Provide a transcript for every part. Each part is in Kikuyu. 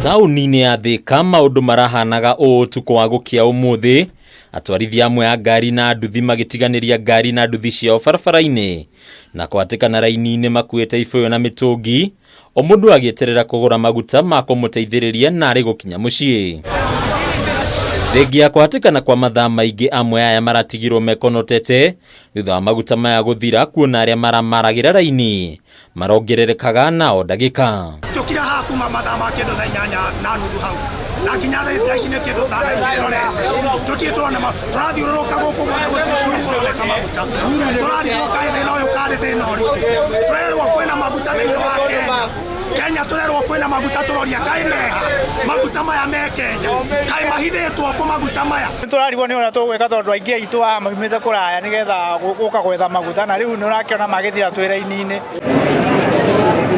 Taũni-inĩ ya Thika maũndũ marahanaga ũũ ũtukũ wa gũkĩa ũmũthĩ, atwarithia amwe a ngari na nduthi magĩtiganĩria ngari na nduthi ciao barabara-inĩ na kũhatĩkana raini-inĩ makuĩte ibũyũ na mĩtũngi, o mũndũ agĩeterera kũgũra maguta ma kũmũteithĩrĩria narĩ gũkinya mũciĩ. Thengia ya kũhatĩkana kwa mathaa maingĩ, amwe aya maratigirwo mekonotete thutha wa maguta maya gũthira, kuona arĩa maramaragĩra raini marongererekaga na o ndagĩka. Njũkire haha kuma mathaa ma kĩndũ 8:30 hau na nginya thaa ici nĩ kĩndũ ta 2:00 rorete, tũtirĩ tũrona. Tũrathiũrũrũka gũkũ guothe, gũtirĩ kũndũ kũroneka maguta. Tũrarigwo kaĩ thĩna ũyũ karĩ thĩna ũrĩkũ. Tũrerwo kwĩna maguta thĩinĩ wa Kenya. Kenya tũrerwo kwĩna maguta, tũroria kaĩ meha maguta maya me Kenya, kaĩ mahithĩtwo kũ maguta maya? Nĩ tũrarigwo nĩ ũrĩa tũgwĩka tondũ aingĩ aitũ haha maumĩte kũraya nĩgetha gũka gwetha maguta, na rĩu nĩ ũrakĩona magĩthira twĩ raini-inĩ.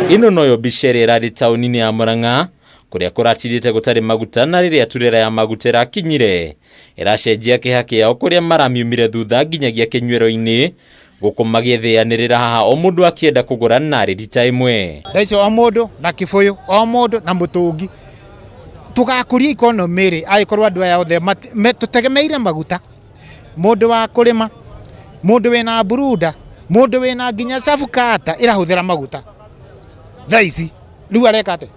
Ĩno noyo mbica ĩrĩa ĩrarĩ taũni-inĩ ya Murang'a kũrĩa kũratirĩte gũtarĩ maguta, na rĩrĩa turera ya maguta ĩrakinyire ĩracenjia kĩha kĩao kũrĩa maramiumire thutha nginyagia kĩnyuĩro-inĩ, gũkũ magĩthĩanĩrĩra haha o mũndũ akĩenda kũgũra narĩ rita ĩmwe. Thaa ici o mũndũ na kĩbũyũ, o mũndũ na mũtũngi. Tũgakũria economy rĩ angĩkorwo andũ aya othe tũtegemeire maguta? Mũndũ wa kũrĩma, mũndũ wĩna mburunda, mũndũ wĩna nginya cabukata ĩrahũthĩra maguta thaa ici, rĩu areka atĩa?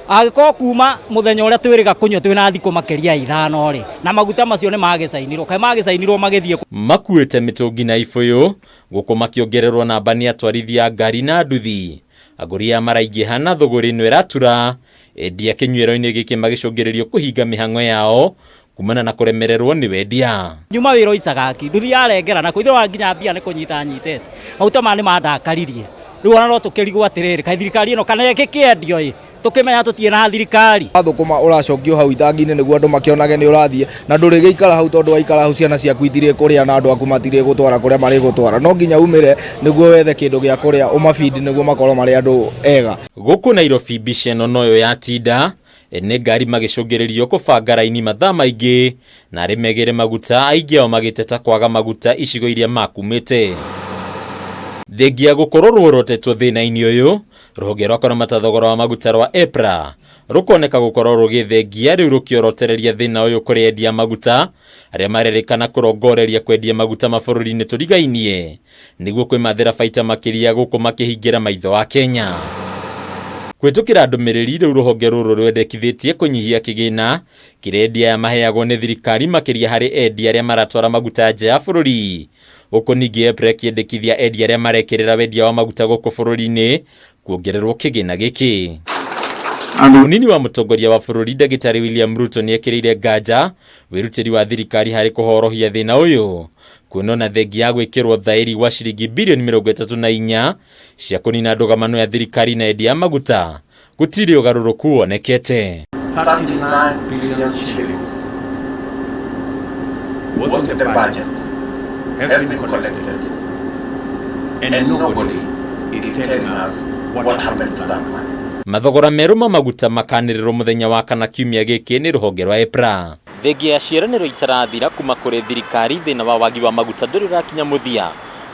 Angĩkorwo kuma mũthenya ũrĩa twĩrĩga kũnyua twĩna thikũ makĩria ya 5 rĩ, na maguta macio nĩ magĩcainirwo, kaĩ magĩcainirwo magĩthiĩ? Makuĩte mĩtũngi na ibũyũ gũkũ makĩongererwo namba nĩ atwarithia a ngari na nduthi. Agũri aya maraingĩha na thũgũrĩ ĩno ĩratura, endia kĩnyuĩro-inĩ gĩkĩ magĩcũngĩrĩrio kũhinga mĩhang'o yao kumana na kũremererwo nĩ wendia. Nyuma wĩra icagaki nduthi yarengera na kũithũ wa nginya mbia nĩ kũnyita nyitĩte. Maguta maya nĩ mandakaririe. Rĩu ona no tũkĩrigwo atĩrĩrĩ, kaĩ thirikari ĩno kana ĩgĩkĩendio ĩ, tũkĩmenya tũtirĩ na thirikari. Thũkũma ũracokio hau itangi-inĩ nĩguo andũ makĩonage nĩ ũrathiĩ, na ndũrĩgĩikara hau tondũ waikara hau ciana ciaku itirĩ kũrĩa na andũ aku matirĩ gũtwara kũrĩa marĩgũtwara. No nginya umĩre nĩguo wethe kĩndũ gĩa kũrĩa ũmabindi nĩguo makorwo marĩ andũ ega. Gũkũ Nairobi mbica ĩno noyo yatinda, ene ngari magĩcũngĩrĩrio kũbanga raini mathaa maingĩ na arĩ megĩre maguta, aingĩ ao magĩteta kwaga maguta icigo iria makumĩte. Thengia gũkorwo rworotetwo thĩna-inĩ ũyũ, rũhonge rwa kũramata thogora wa maguta rwa EPRA rũkoneka gũkorwo rũgĩthengia rĩu rũkĩorotereria thĩna ũyũ kũrĩ endia maguta arĩa marerĩkana kũrongoreria kwendia maguta mabũrũri-inĩ tũrigainie nĩguo kwĩmathĩra baita makĩria, gũkũ makĩhingĩra maitho wa Kenya. Kũhĩtũkĩra ndũmĩrĩri, rĩu rũhonge rũrũ rwendekithĩtie kũnyihia kĩgĩna kĩrĩa endia aya maheagwo nĩ thirikari, makĩria harĩ endia arĩa maratwara maguta nja ya bũrũri, gũkũ ningĩ EPRA ĩkĩendekithia endia arĩa marekĩrĩra wendia wa maguta gũkũ bũrũri-inĩ kuongererwo kĩgĩna gĩkĩ. Mũnini wa mũtongoria wa bũrũri Ndagĩtarĩ William Ruto nĩekĩrĩire nganja wĩrutĩri wa thirikari harĩ kũhorohia thĩna ũyũ, kuona ona thengia ya gwĩkĩrwo thaĩri gwa ciringi birioni 34 cia kũnina ndũgamano ya thirikari na endia a maguta gũtirĩ ũgarũrũku wonekete. 39 billion shillings was in the budget, has been collected, and nobody is telling us what happened to that money. Mathogora merũ ma maguta makanĩrĩrwo mũthenya wa kana kiumia gĩkĩ nĩ rũhonge rwa EPRA. Thengia ya ciĩranĩro itarathira kuma kũrĩ thirikari, thĩna wa wagi wa maguta ndũrĩ ũrakinya mũthia.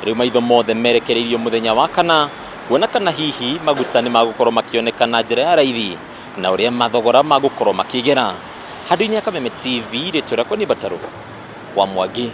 Rĩu maitho mothe merekereirio mũthenya wa kana kuona kana hihi maguta nĩ magũkorwo makĩoneka na njĩra ya raithi na ũrĩa mathogora magũkorwo makĩgera. Handũ-inĩ ya Kameme TV, rĩtwa rĩakwa nĩ Mbatarũ wa Mwangi.